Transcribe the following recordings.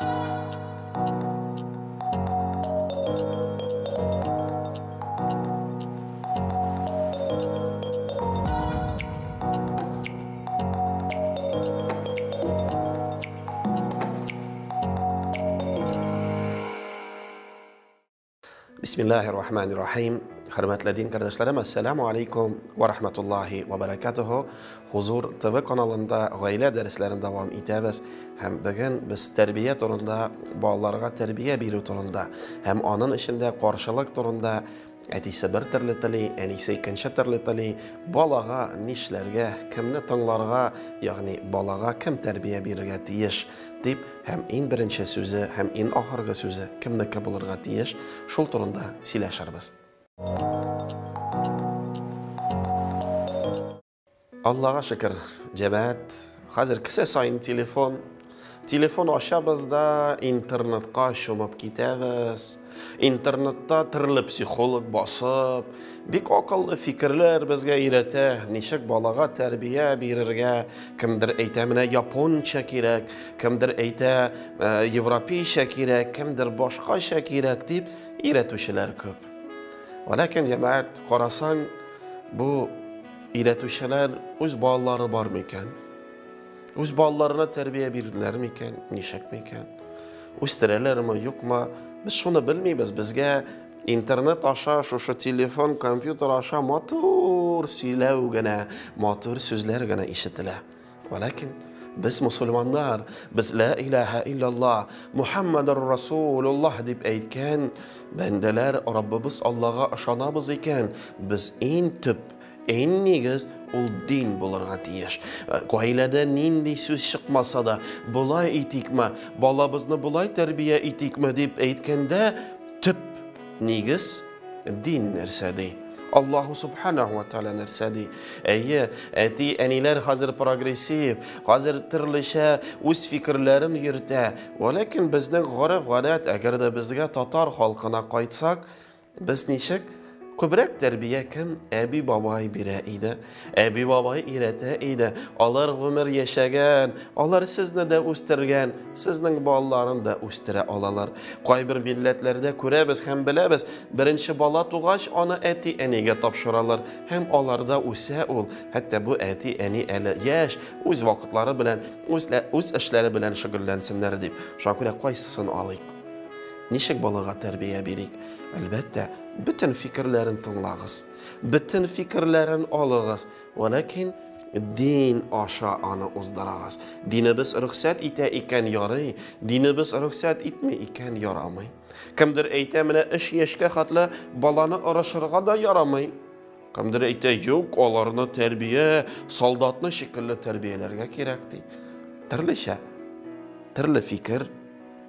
Бисмиллахир-рахманир-рахим. Хөрмәтле дин кардәшләрем, ассаламу алейкум ва рахматуллахи ва баракатуху. Хузур ТВ каналында гаилә дәресләрен дәвам итәбез һәм бүген без тәрбия турында, балаларга тәрбия бирү турында һәм аның эчендә каршылык турында, әтисе бер төрле тели, әнисе икенче төрле тели, балага нишләргә, кемне тыңларга, ягъни балага кем тәрбия бирергә тиеш дип һәм иң беренче сүзе һәм иң ахыргы сүзе кемнеке булырга тиеш, шул турында сөйләшербез. Аллага шөкер, җәмәгать, хәзер кесә саен телефон. Телефон ачабыз да интернетка чумып китәбез. Интернетта төрле психолог басып, бик акыллы фикерләр безгә өйрәтә, ничек балага тәрбия бирергә. Кемдер әйтә, менә японча кирәк, кемдер әйтә, европейча кирәк, кемдер башкача кирәк дип өйрәтүчеләр күп. Ләкин җәмәгать, карасаң, бу өйрәтүчеләр үз балалары бар микән? Үз балаларына тәрбия бирделәр микән? Ничек микән? Үстерәләрме, юкмы? Без шуны белмибез. Безгә интернет аша, шушы телефон, компьютер аша матур сөйләү генә, матур сүзләр генә ишетелә. Ләкин без мусульманнар, без ла илаһа иллаллаһ, Мухаммадур Расулуллаһ дип әйткән бәндәләр, Раббыбыз Аллаһга ышанабыз икән, без иң төп, иң нигез ул дин булырга тиеш. Гаиләдә нинди сүз чыкмаса да, болай итикме, балабызны болай тәрбия итикме дип әйткәндә, төп нигез дин нәрсә ди? Аллаһу субханаху ва тааля нәрсә ди? Әйе, әти, әниләр хәзер прогрессив, хәзер төрлечә үз фикерләрен йөртә. Ләкин безнең гореф-гадәт, әгәр дә безгә татар халкына кайтсак, без ничек? Күбрәк тәрбия кем? Әби-бабай бирә иде. Әби-бабай өйрәтә иде. Алар гомер яшәгән, алар сезне дә үстергән, сезнең балаларын да үстерә алалар. Кайбер милләтләрдә күрәбез һәм беләбез, беренче бала тугач, аны әти-әнигә тапшыралар һәм аларда үсә ул. Хәтта бу әти-әни әле яшь, үз вакытлары белән, үз эшләре белән шөгыльләнсеннәр дип. Шуңа күрә кайсысын алыйк? Ничек балага тәрбия бирик? Әлбәттә, бөтен фикерләрен тыңлагыз, бөтен фикерләрен алыгыз, ләкин дин аша аны уздырыгыз. Динебез рөхсәт итә икән ярый, динебез рөхсәт итми икән ярамый. Кемдер әйтә, менә 3 яшькә хәтле баланы орышырга да ярамый. Кемдер әйтә, юк, аларны тәрбия, солдатны шикелле тәрбияләргә кирәк ди. Төрлечә, төрле фикер,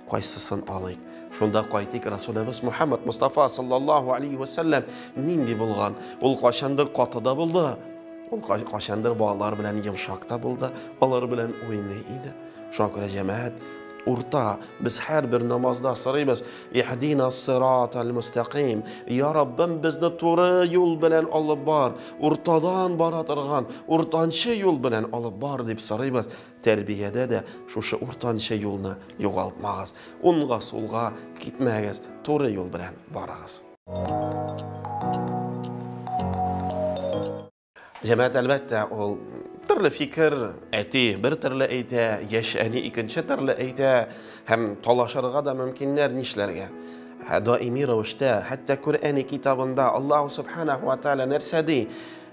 кайсысын алыйк? Шунда кайтыйк, Расулыбыз Мухаммад Мустафа саллаллаху алейхи ва саллям нинди булган? Ул кайчандыр каты да булды, ул кайчандыр балалар белән йомшак та булды, алар белән уйный иде. Шуңа күрә җәмәгать, урта, без һәрбер намазда сорыйбыз, Иһдина сиратал мустақим. Я Раббым, безне туры юл белән алып бар, уртадан бара торган, уртанчы юл белән алып бар дип сорыйбыз. Тәрбиядә дә шушы уртанчы юлны югалтмагыз. Уңга, сулга китмәгез, туры юл белән барыгыз. Җәмәгать, әлбәттә, ул төрле фикер, әти бер төрле әйтә, яшь әни икенче төрле әйтә, һәм талашырга да мөмкиннәр, нишләргә? Даими рәвештә, хәтта Коръәни китабында Аллаһу субханаху ва тааля нәрсә ди?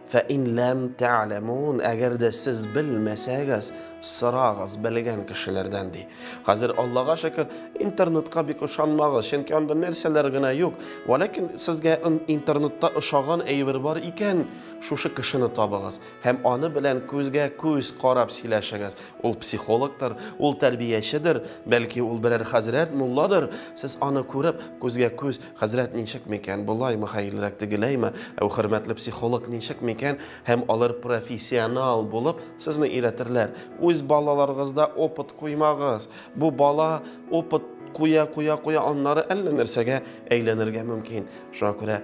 Фә ин ләм тәгъләмун, әгәр дә сез белмәсәгез, сорагыз белгән кешеләрдән ди. Хәзер Аллага шөкер, интернетка бик ышанмагыз, чөнки анда нәрсәләр генә юк. Вәләкин сезгә интернетта ошаган әйбер бар икән, шушы кешене табыгыз һәм аны белән күзгә күз карап сөйләшегез. Ул психологтыр, ул тәрбиячедер, бәлки ул берәр хәзрәт, мулладыр. Сез аны күреп, күзгә күз, хәзрәт ничек микән, болаймы, хәерлерәк тегеләйме, ә хөрмәтле психолог ничек микән, һәм алар профессионал булып сезне өйрәтерләр. Үз балаларыгызда опыт куймагыз. Бу бала опыт куя, куя, куя, аннары әллә нәрсәгә әйләнергә мөмкин. Шуңа күрә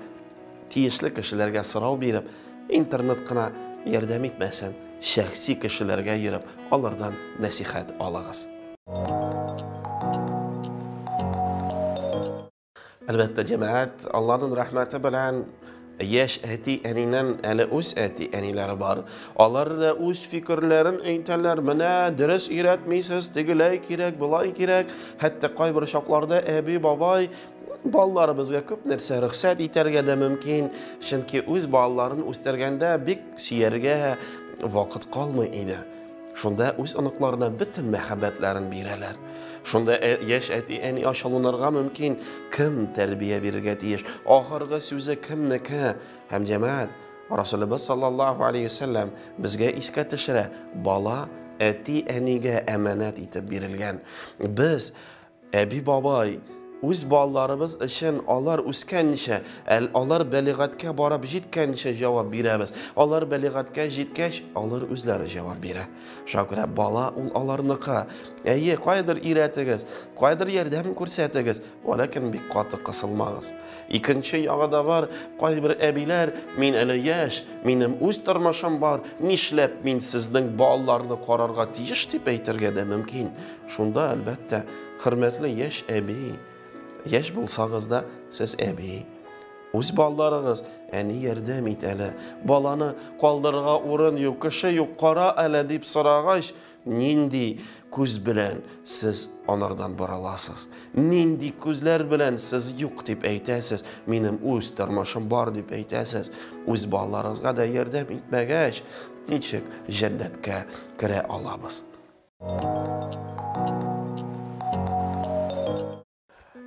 тиешле кешеләргә сорау биреп, интернет кына ярдәм итмәсен, шәхси кешеләргә йөреп, алардан нәсихәт алыгыз. Әлбәттә, җәмәгать, Алланың рәхмәте белән яшь әти-әнинең әле үз әти-әниләре бар. Алар да үз фикерләрен әйтәләр. Менә дөрес өйрәтмисез, тегеләй кирәк, болай кирәк. Хәтта кайбер чакларда әби, бабай балаларыбызга күп нәрсә рөхсәт итәргә дә мөмкин. Чөнки үз балаларын үстергәндә бик сөяргә вакыт калмый иде. Шунда үз оныкларына бөтен мәхәббәтләрен бирәләр. Шунда яшь әти-әни ачуланырга мөмкин, кем тәрбия бирергә тиеш, ахыргы сүзе кемнеке? Һәм җәмәгать, Расулыбыз саллаллаһу алейһи вәсәлләм безгә искә төшерә, бала әти-әнигә әманәт итеп бирелгән. Без Әби-бабай, үз балаларыбыз өчен алар үскәнчә, алар бәлигатькә барып җиткәнчә җавап бирәбез. Алар бәлигатькә җиткәч, алар үзләре җавап бирә. Шуңа күрә бала ул аларныкы. Әйе, кайдыр өйрәтегез, кайдыр ярдәм күрсәтегез, вәләкин бик каты кысылмагыз. Икенче ягы да бар, кайбер әбиләр, мин әле яшь, минем үз тормышым бар, нишләп мин сезнең балаларны карарга тиеш дип әйтергә дә мөмкин. Шунда, әлбәттә, хөрмәтле яшь әби, яшь булсагыз да, сез әби. Үз балаларыгыз, әни ярдәм ит әле, баланы калдырырга урын юк, кеше юк, кара әле дип сорагач, нинди күз белән сез анардан борыласыз? Нинди күзләр белән сез юк дип әйтәсез, минем үз тормышым бар дип әйтәсез? Үз балаларыгызга да ярдәм итмәгәч, ничек җәннәткә керә алабыз?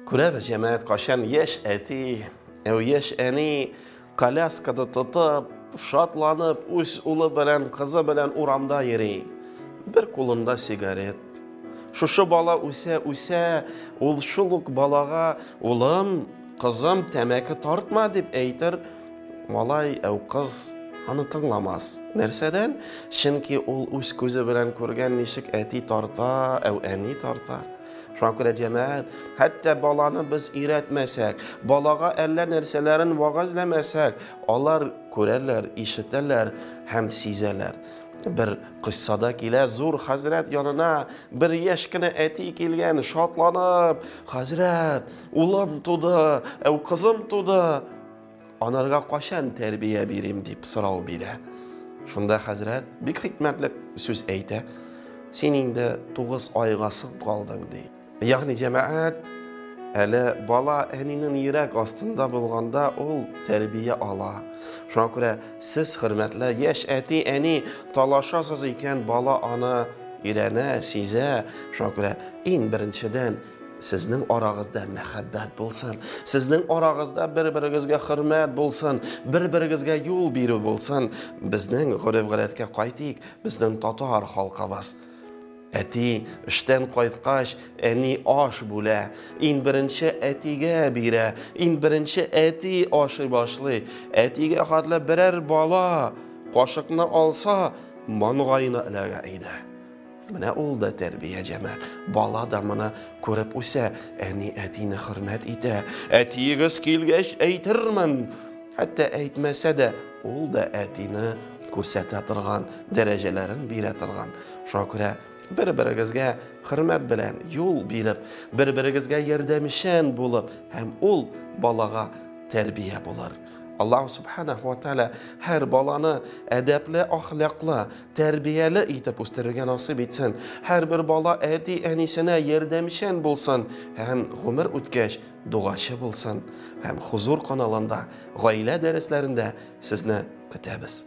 Күрәбез, җәмәгать, кайчан яшь әти, әү яшь әни коляскада тотып, шатланып, үз улы белән, кызы белән урамда йөри. Бер кулында сигарет. Шушы бала үсә, үсә, ул шул ук балага, улым, кызым, тәмәке тартма дип әйтер, Малай, әү кыз аны тыңламас. Нәрсәдән? Чөнки ул үз күзе белән күргән, ничек әти тарта, әү әни тарта. Шуңа күрә җәмәгать, хәтта баланы без өйрәтмәсәк, балага әллә нәрсәләрен вәгазьләмәсәк, алар күрәләр, ишетәләр һәм сизәләр. Бер кыссада килә зур хәзрәт янына бер яшь кенә әти килгән, шатланып, хәзрәт, улым туды, әү кызым туды. Анарга кайчан тәрбия бирим дип сорау бирә. Шунда хәзрәт бик хикмәтле сүз әйтә. Син инде 9 айга соң калдың, ди. Ягъни җәмәгать әле бала әнинең йөрәк астында булганда ул тәрбия ала. Шуңа күрә сез, хөрмәтле яшь әти-әни, талашасыз икән, бала аны өйрәнә, сизә. Шуңа күрә иң беренчедән Сезнең арагызда мәхәббәт булсын, сезнең арагызда бер-берегезгә хөрмәт булсын, бер-берегезгә юл бирү булсын. Безнең гореф-гадәткә кайтыйк, безнең татар халкыбыз. Әти эштән кайткач, әни аш бүлә. Иң беренче әтигә бирә, иң беренче әти ашый башлый. Әтигә хәтле берәр бала кашыкны алса, маңгаена эләгә иде. Менә ул да тәрбия җәмә. Бала да моны күреп үсә, әни әтине хөрмәт итә. Әтиегез килгәч әйтермен. Хәтта әйтмәсә дә, ул да әтине күрсәтә торган, дәрәҗәләрен бирә торган. Шуңа күрә бер-берегезгә хөрмәт белән юл биреп, бер-берегезгә ярдәмчән булып, һәм ул балага тәрбия булыр. Аллаһ субханаху ва тааля һәр баланы әдәпле, ахлаклы, тәрбияле итеп үстерергә насыйп итсен. Һәрбер бала әти-әнисенә ярдәмчән булсын һәм гомер үткәч догачы булсын. Һәм Хузур каналында гаилә дәресләрендә сезне көтәбез.